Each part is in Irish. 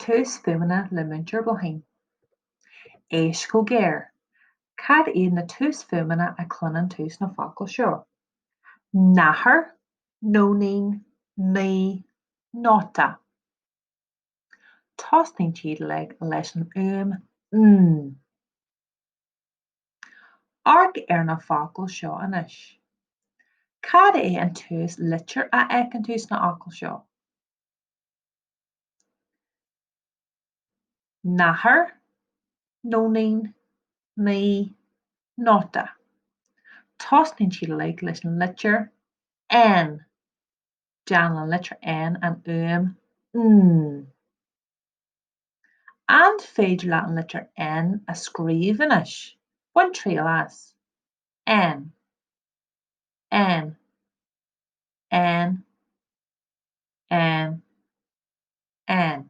Túsfhuaimeanna le Múinteoir Bláithín. Éist go géar. Cad iad na túsfhuaimeanna a chluineann tú sna focail seo? Nathair, nóinín, naoi, nóta. Tosnaíonn siad uilig leis an fhuaim 'n'. Amharc ar na focail seo anois. Cad é an tús litir a fheiceann tú sna fhocail seo? Nathair, nóinín, naoi, nóta. Tosnaíonn siad uilig leis an litir N. Déanann an litir N an fhuaim N. An féidir leat an litir N a scríobh anois? Bain triail as. N. N. N. N. N.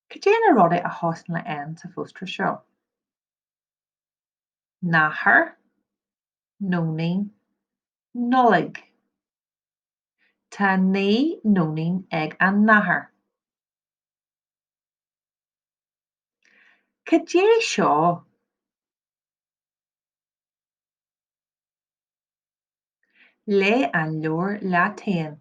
Cad é na rudaí a thosnaíonn le N sa phóstaer seo? Nathair, nóinín, Nollaig. Tá 9 nóinín ag an nathair. Cad é seo? Léigh an leabhar leat féin.